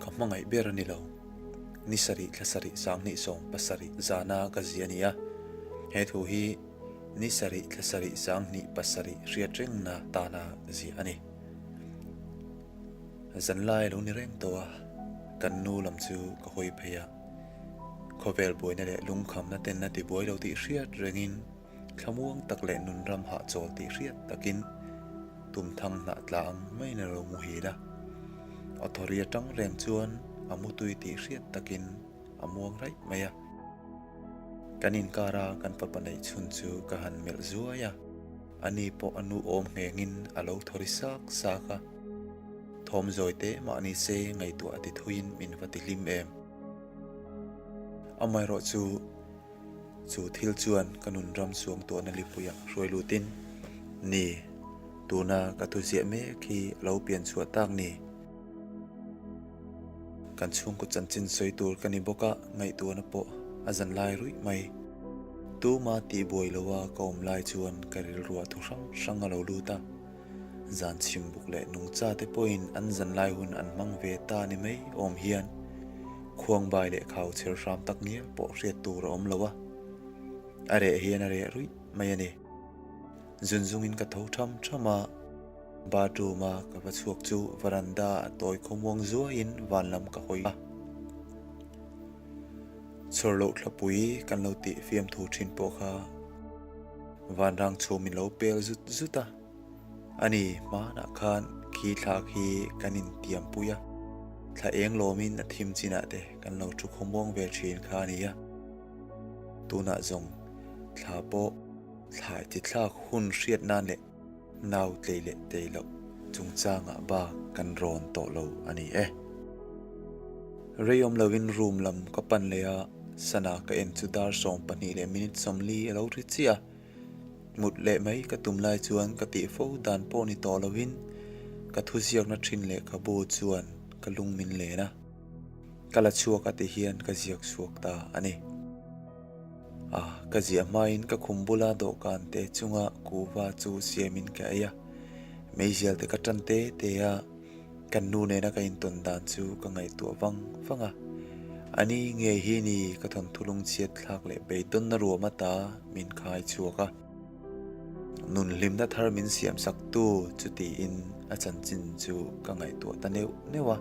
Ka hmangaih ber a ni lo. Ni sarih thla sarih 20 7 zana ka zia a ni a. He thu hi ni sarih thla sarih 20 7 hriat rengna tana ziah a ni. Zanlai a lo ni reng tawh a, kan nu lam chu ka hawi phei a. Khawvel buaina leh lungkhamna ten a tibuai lo tih hriat rengin thlamuang tak leh nunram hahchawl tih hriat takin tumthang hnah tla ang maiin a lo muhil a. A thawri atang reng chuan a mutui tih hriat takin a muang raih mai a. Kan inkara kan fapa neih chhun chu ka han melh zuai a, ani pawh a nu awm nghengin a lo thawri sak sak a. Thawm zawi te mahni se ngaihtuah a ti thuiin min va ti hlim em. Amaherawh chu chu thil chuan ka nun ram suang tuahna lipuiah hruai lutin, Ni, tuna ka thuziah mek hi a lo pian chhuah tak ni. Kan chhungkaw chanchin sawi tur ka ni bawk a, ngaihtuahna pawh a zan lai ruih mai. Tuma tihbuai loa ka awm lai chuan ka rilruah thu hrang hrang a lo lut a. Zan chhimbuk leh nungcha te pawhin an zanlai hun an hmang ve ta ni mai awm hian khuangbai leh khau chher hram tak ngial pawh hriat tur a awm lo a, a reh hian a reh ruih mai a ni. Zun zungin ka tho tham tham a, bathroom a ka va chhuak chu varanda a tawi khawmuang zuaiin van lam ka hawi a. Chhawr loh thlapui kan lo tih fiamthu thin pawh kha vanrang chhum min lo pel zut zut a. Ani hmanah khan khi thla khi kan intiam pui a, thla eng lawmin a thim chinah te kan lo thu khawmuang ve thin kha a ni a. Tunah zawng thla pawh thlai ti thlak hun hriat nan leh nau tlei leh tei loh chungchangah bak kan rawn tawh lo a ni e. Rei awm loin room lam ka pan leh a, sana ka en chu dar 12 leh minute 40 a lo ri chiah a. Mut leh mai ka tum lai chuan ka tih fo dan pawh ni tawh loin ka thuziakna thin lehkhabu chuan ka lung min len a, ka la chhuak a ti hian ka ziak chhuak ta a ni. A, ka ziah hmain ka khum bula dawhkan te chunga kuhva chu siamin ka ei a, meizial te ka tan te te a. Kan nu nena ka intawn dan chu ka ngaihtuah vang vang a, ani ngei hi ni ka thawnthu lungchhiat thlak leh beidawnna ruam ata min khai chhuak a, nun hlimna thar min siam sak tu chu tiin a chanchin chu ka ngaihtuah ta neuh neuh a.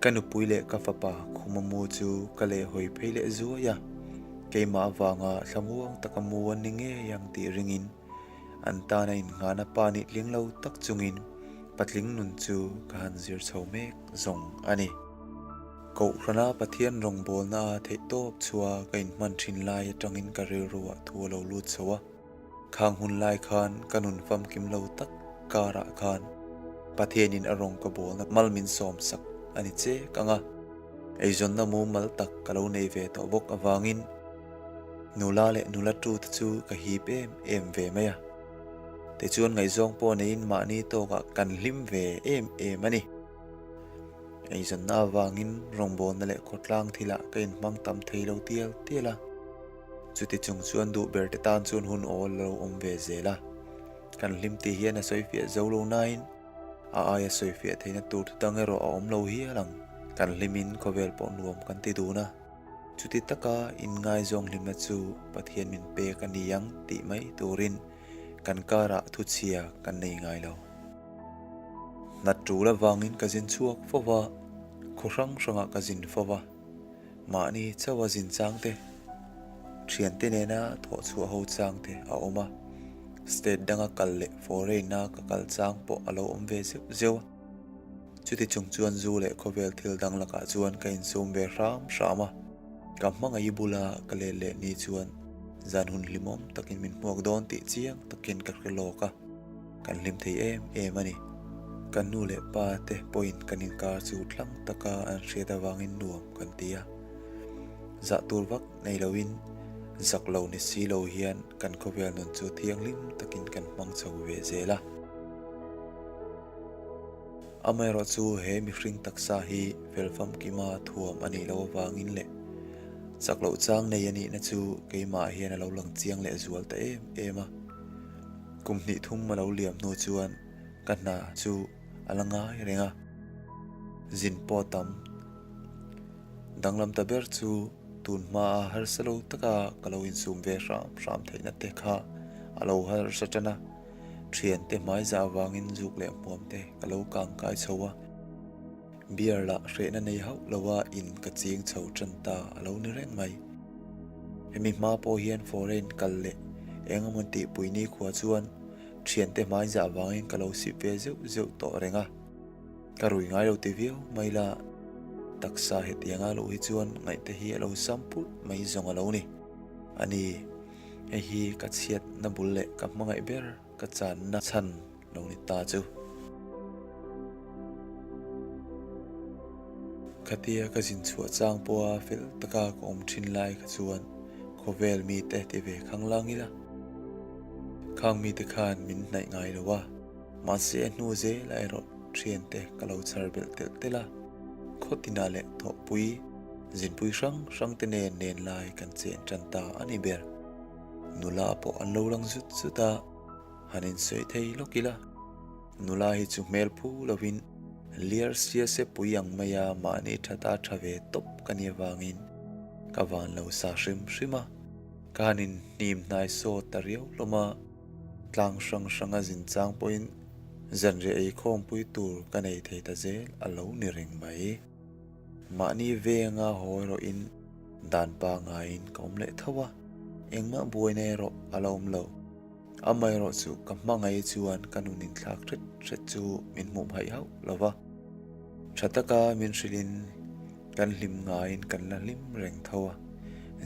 Ka nupui leh ka fapa khuma mu chu ka lehhawi phei leh zuai a, keimah avanga thlamuang taka mu an ni ngei ang tih ringin An tana innghahna pa nih tling lo tak chungin patling nun chu ka han zir chho mek zawng a ni. Kohhrana Pathian rawngbawlna a theihtawp chhuah ka inhman thin lai atangin ka rilruah thu a lo lut chho a. Khang hun lai khan ka nun famkim lo tak karah khan Pathianin a rawng ka bawlna mal min sawm sak a ni chek ang a. Eizawnna mumal tak ka lo nei ve tawh bawk avangin Nula leh nula tu te chu ka hip em em ve mai a, tichuan ngaihzawng pawh neiin mahni tawkah kan hlim ve em em a ni. Eizawnna avangin rawngbawlna leh khawtlang thilah ka inhmang tam thei lo tial tial a, chuti chung chuan duh ber te tan chuan hun awl a lo awm ve zel a, kan hlim tih hian a sawifiah zo lo nain a aia sawifiah theihna tur thu dang erawh a awm lo hial ang. Kan hlimin khawvel pawh nuam kan ti dun a. Chuti taka inngaizawng hlimna chu Pathian min pek a ni ang tih mai turin kan karah thuchhia kan nei ngai lo. Hna tul avangin ka zin chhuak fo va, khaw hrang hrangah ka zin fo va, mahni chauha zin chang te, thiante nena thawh chhuah ho chang te a awm a, state danga kal leh foreign-a ka kal chang pawh a lo awm ve zeuh zeuh a. Chuti chung chuan zu leh khawvel thil dang lakah chuan ka insum ve hram hram a, ka hmangaih bula ka let leh ni chuan zan hun hlimawm takin min hmuak dawn tih chiang takin ka hre lawk a, kan hlim thei em em a ni. Ka nu leh pa te pawhin kan inkar chu tlang taka an hriat avangin nuam kan ti a, zah tur vak nei loin zak lo ni si lo hian kan khawvel nun chu thianghlim takin kan hmang chho ve zel a. Amaherawh chu he mihring taksa hi fel famkima thuam a nih loh avangin leh chak loh chang nei a nihna chu keimah hian a lo lang chiang leh zual ta em em a. Kum hnih thum a lo liam hnu chuan ka hna chu a la ngai reng a. Zin pawh a tam. Danglam ta ber chu tun hmaa harsa lo taka ka lo insum ve hram hram theihna te kha a lo harsa tan a, thiante hmaiza avangin zuk leh hmuam te ka lo kang kai chho a, beer lah hrehna nei hauh loa in ka ching chho tan ta a lo ni reng mai. Hemi hma pawh hian foreign kal leh eng emaw tihpui nikhua chuan thiante hmaiza avangin ka lo sip ve zeuh zeuh tawh reng a. Ka rui ngai lo ti viau mai la, taksa hetianga luh hi chuan ngaihte hi a lo sam purh mai zawng a lo ni. A ni, hei hi ka chhiatna bul leh ka hmangaih ber ka channa chhan lo ni ta chu. Khatia ka zin chhuah chang pawha fel taka ka awm thin lai kha chuan khawvel mite ti ve khang lang ila. Khang mite khan min hnaih ngai lo a. Mahse a hnu zela erawh thiante ka lo chhar belh telh telh a, khaw tinah leh thawhpui zinpui hrang hrang te nen nen lai kan chen tan ta a ni ber. Nula pawh an lo lang zut zut a, han insawi thei lawk ila. Nula hi chu hmel phu lovin liar sia se pui ang maia mahni thata tha ve tawp ka nih avangin ka van lo sa hrim hrim a, ka han inhnim hnai sawt ta riau hlawm a. Tlang hrang hranga zin chang pawhin zanriah ei khawmpui tur ka nei thei ta zel a lo ni reng mai. Mahni venga haw erawhin dan pangaiin ka awm leh tho a, engmah buaina erawh a la awm lo. Amaherawh chu ka hmangaih chuan ka nun inthlak hret hret chu min hmuh hmaih hauh lo va, tha taka min hrilhin Kan hlim ngaiin kan la hlim reng tho a,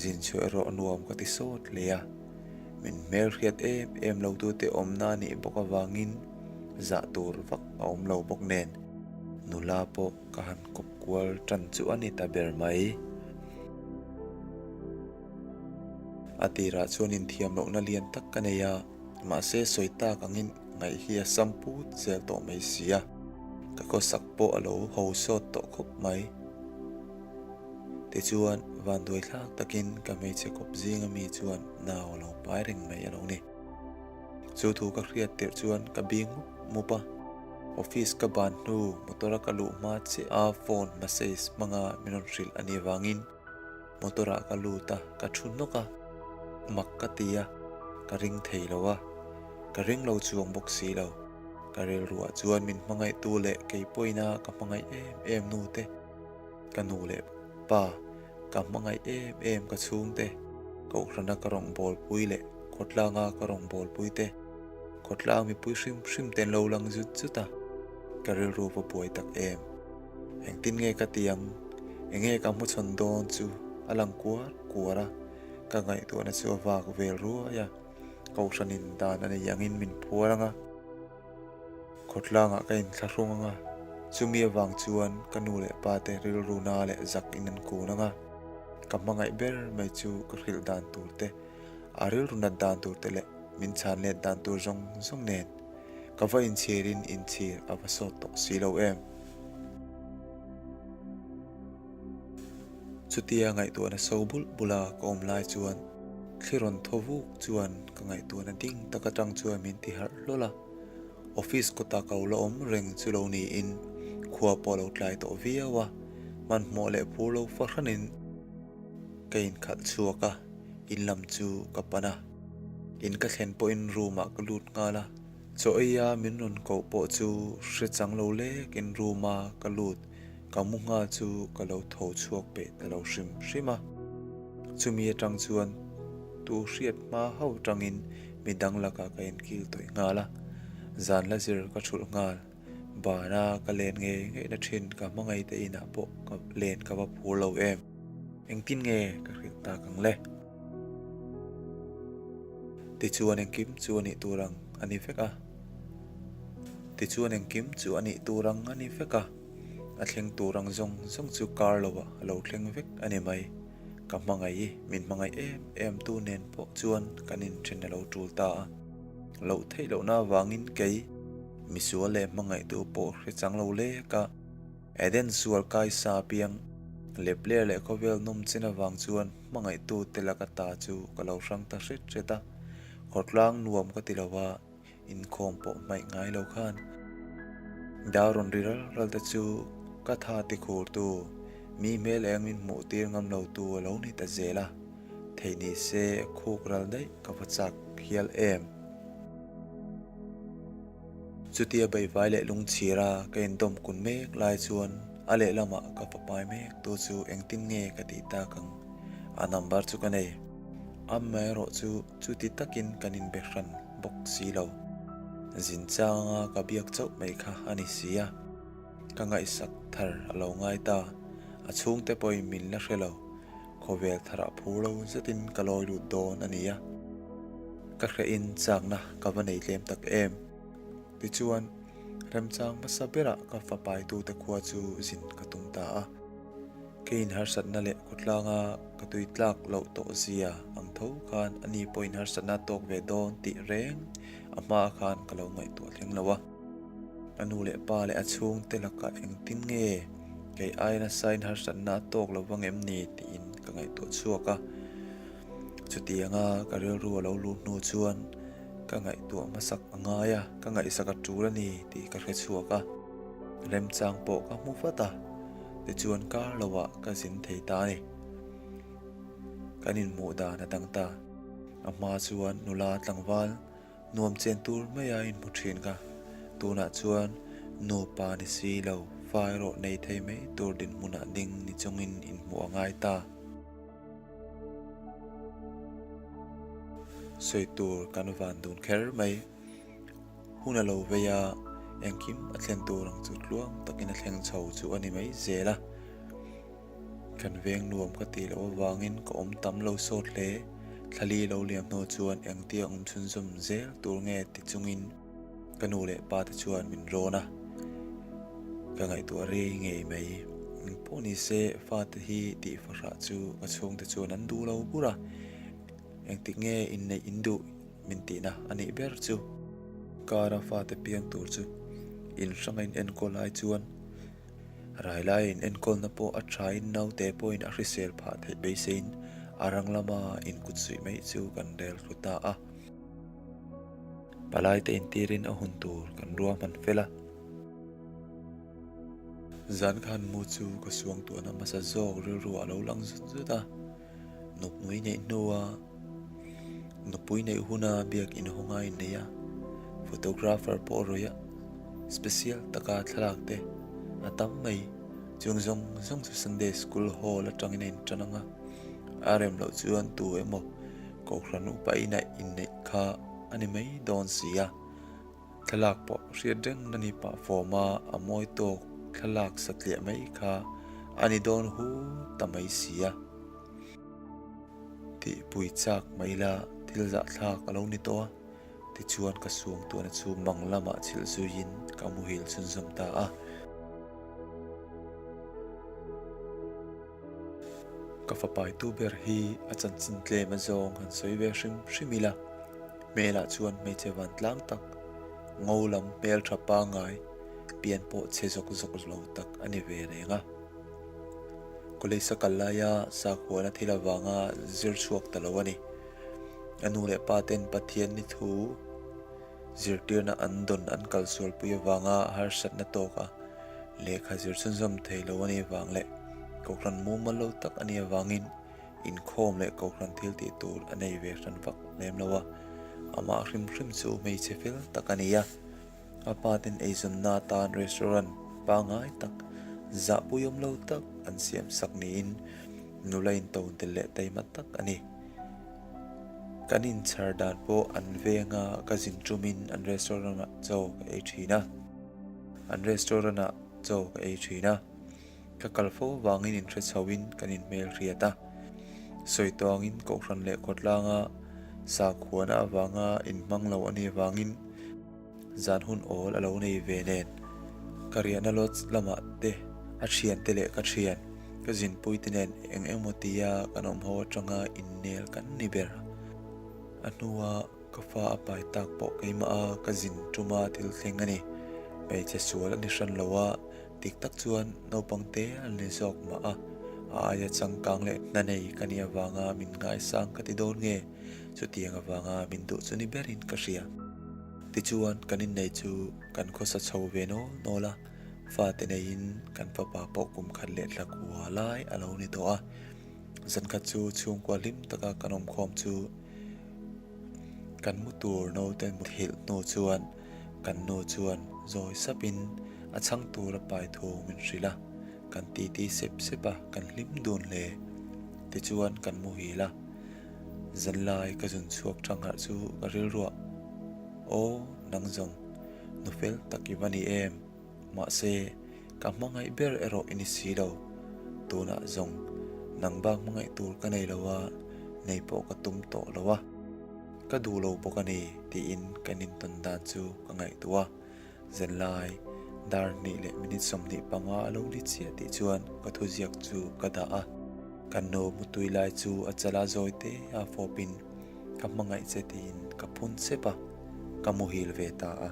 zin chhuah erawh nuam ka ti sawt hle a. Min hmelhriat em em lo tute awmna a nih bawk avangin zah tur vak a awm lo bawk nen nula pawh ka han kawp kual tan chu a ni ta ber mai. A tirah chuan inthiam lohna lian tak ka nei a. Mahse sawi tak angin ngaih hi a sam put zel tawh mai si a, ka khawsak pawh a lo ho sawt tawh khawp mai. Tichuan, vanduai thlak takin ka hmeichhe kawp zinga mi chuan nau a lo pai reng mai a lo ni. Chu thu ka hriat tirh chuan ka bing mup mup a, office ka ban hnu motor a ka luh hma chiah a phone message hmanga min rawn hrilh a nih vangin, Motor ah ka lut a, ka thu hnawk a, mak ka ti a, ka ring thei lo a, ka ring lo chuang bawk si lo. Ka rilruah chuan min hmangaihtu leh kei pawhin a ka hmangaih em em nu te, ka nu leh pa, ka hmangaih em em ka chhungte, kohhrana ka rawngbawlpui leh khawtlanga ka rawngbawlpui te, khawtlang mipui hrim hrim te an lo lang zut zut a, ka rilru va buai tak em. Engtin nge ka ti ang? Enge ka hmuchhawn dawn chu a lang kuar kuar a, ka ngaihtuahna chu a vak vel ruai a, Kohhranin dan a nei angin min phuar ang a, khawtlangah ka inthlahrung ang a, chumi avang chuan ka nu leh pa te rilru na leh zak in an kun ang a, ka hmangaih ber mai chu ka hrilh dan tur te, a rilru nat dan tur te leh min chhan let dan tur zawng zawng nen. Ka va inchhirin inchhir a va sawt tawh si lo em? Chutia ngaihtuahna so bulh bula ka awm lai chuan thli rawn thaw vuk chuan ka ngaihtuahna ding tak atang chuan min ti harh hlawl a. Office kawta ka lo la awm reng chu lo niin khua pawh a lo tlai tawh viau a, hmanhmawh leh phur lo fahranin ka inkhalh chhuak a, in lam chu ka pan a. In ka thlen pawhin room ah ka lut nghal a, chaw ei a min rawn koh pawh chu hre chang lo lek in room a ka lut ka mu nghal chu ka lo tho chhuak peh ta lo hrim hrim a. Chumi atang chuan tu hriat hma ho tangin midang lakah ka inkil tawih nghal a, zan la zir ka thulh nghal. Bana ka len ngei ngeihna thin ka hmangaih te inah pawh ka len ka va phur lo em. Engtin nge ka hrilh tak ang le? Tichuan engkim chu a nih tur ang a ni vek a. Tichuan engkim chu a nih tur ang a ni vek a. A thleng tur ang zawng zawng chu kar lovah a lo thleng vek a ni mai. Ka hmangaih i, min hmangaih em em tu nen pawh chuan kan inthen a lo tul ta a. Loh theih lohna avangin kei, misual leh hmangaihtu pawh hre chang lo lek a. Eden sual kai sa piang, lepler leh khawvel nawm chin avang chuan hmangaihtu te laka ta chu ka lo hrang ta hret hret a, khawtlang nuam ka ti lo a, inkhawm pawh hmaih ngai lo khan dar rawn ri ral ral te chu ka. Ka tha tikhurtu, mi hmel eng min hmuh tir ngam lotu a lo ni ta zel a, theih ni se khuk ral daih ka va chak hial em. Chutia beihvai leh lungchhira ka indawm kun mek lai chuan a lehlamah ka papai mek tu chu engtin nge ka tih tak ang? A number chu ka nei. Amaherawh chu chuti takin kan inbe hran bawk si lo. Zin changa ka biak chauh mai kha a ni si a. Ka ngaihsak thar a lo ngai ta. A chhungte pawhin min la hre lo. Khawvel tharah phur lo zetin ka lawi lut dawn a ni a. Ka hrehin chakna ka va nei tlem tak em. Tichuan, remchang hmasa berah ka fapaitute khua chu zin ka tum ta a. Keiin harsatna leh khawtlanga ka tui tlak loh tawh zia ang tho khan ani pawhin harsatna a tawk ve dawn tih reng a hma khan ka lo ngaihtuah thleng lo a. A nu leh pa leh a chhungte lakah engtin nge kei aia nasain harsatna a tawk lo vang em ni tiin ka ngaihtuah chhuak a. Chutianga ka rilru a lo luh hnu chuan ka ngaihtuah hmasak a ngai a, ka ngaihsak a tul a ni tih ka hre chhuak a. Remchang pawh ka hmu vat a, tichuan kar lohah ka zin thei ta a ni. Kan inhmuh dan a dang ta. A hma chuan nula tlangval Nuam chen tur maia inhmu thin ka. Tunah chuan nupa ni si lo, fa erawh nei thei mai tur dinhmunah ding ni chungin inhmuh a ngai ta. Sawi tur kan van dun kher mai. Hun a lo vei a, engkim a thlen tur ang chu tluang takin a thleng chho chu a ni mai zel a. Kan veng nuam ka tih loh avangin ka awm tam lo sawt hle. Thlali lo liam hnu chuan engtia awm chhunzawm zel tur nge ti chungin ka nu leh pa te chuan min rawn a. Ka ngaihtuah rei ngei mai. Engpawh ni se fate hi tih fahrah chu ka chhungte chuan an duh lo bur a. Engtik nge inneih in duh min tihna a nih ber chu. Kara fate piang tur chu inhranga in enkawl ai chuan Rai laiin enkawlna pawh a thain naute pawhin a hrisel phah theih beiseiin a rang lama inkut suih mai chu kan rel thlu ta a. Palaite intirin a hun tur kan ruahman fel a. Zan khan mu chu ka suangtuahna hmasa zawk rilru a lo lang zut zut a. Nupui neih hnua nupui neih huna biak inhawng a innei a, photographer pawh a rawih a, special taka thlalak te a tam mai. Chung zawng zawng chu Sunday school hall atangin a intan ang a, a rem loh chuan tu emaw Kohhran upa inah inneih kha a ni mai dawn si a. Thlalak pawh hriat reng na ni pah fawm a, a mawi tawk thlalak satliah mai kha a ni dawn hu ta mai si a. Tihpui chak mai la thil zahthlak a lo ni tawh a, tichuan ka suangtuahna chu mang lamah chhilh zuiin ka muhil chhunzawm ta a. Ka fapaitu ber hi a chanchin tlem azawng han sawi ve hrim hrim ila. Hmelah chuan hmeichhe vantlang tak, ngo lam hmeltha pangngai, pian pawh chhe zawk zawk lo tak a ni ve reng a. College a kal laia sakhuana thil avanga zir chhuak ta lo a ni. A nu leh pa ten Pathian ni thu zirtirna an dawn an kalsualpui avanga harsatna tawka lehkha zir chhunzawm thei lo a nih avang leh Kohhran mumal lo tak a nih avangin Inkhawm leh Kohhran thil tih tur a nei ve hran vak lem lo a, amah hrim hrim chu hmeichhe fel tak a ni a. A pa ten eizawnna atan restaurant pangngai tak, zahpuiawm lo tak an siam sak niin nula intawn tel leh taima tak a ni. Kan inchhar dan pawh an venga ka zin tumin an restaurant-ah chaw ka ei thin a. An restaurant-ah chaw ka ei thin a. Ka kal fo vangin inhre chhoin kan inhmel hriat a. Sawi tawngin Kohhran leh khawtlanga sakhuana avanga inhmang lo a nih avangin zan hun awl a lo nei ve nen. Ka riahna lodge lamah te a thiante leh ka thian, ka zinpuite nen eng emaw tia kan awm ho atanga innel kan ni ber. A hnua ka fa a pai tak pawh keimah a ka zin tuma thil thleng a ni. Hmeichhe sual a ni hran lo a. Dik tak chuan naupang te an ni zawk mah a, a aia changkang leh hna nei ka nih avanga min ngaisang ka ti dawn nge? Chutiang avanga min duh chu ni berin ka hria. Tichuan kan innei chu kan khawsa chho ve nawl nawl a, Fate neiin kan fapa pawh kum khat leh thla kua lai a lo ni tawh a. Zankhat chu chhungkua hlim taka kan awmkhawm chu kan mu tur naute muthilh hnu chuan kan nu chuan zawi sapin a chhang tur a pai thu min hrilh a, kan titi sep sep a, kan hlim dun hle. Tichuan kan muhil a, zanlai ka zun chhuak thang harh chu ka rilruah, Aw nang zawng, nu fel tak i va ni em? Mahse, ka hmangaih ber erawh i ni si lo. Tunah zawng, nang bak hmangaih tur ka nei lo a, nei pawh ka tum tawh lo a. Ka duh lo bawk a ni, tiin kan intawn dan chu ka ngaihtuah a. Zanlai, dar hnih leh minute 25 a lo ni chiah tih chuan ka thuziak chu ka dah a. Ka nu mutui lai chu a chala zawi te a fawpin ka hmangaih che tiin ka phun sep a, ka muhil ve ta a.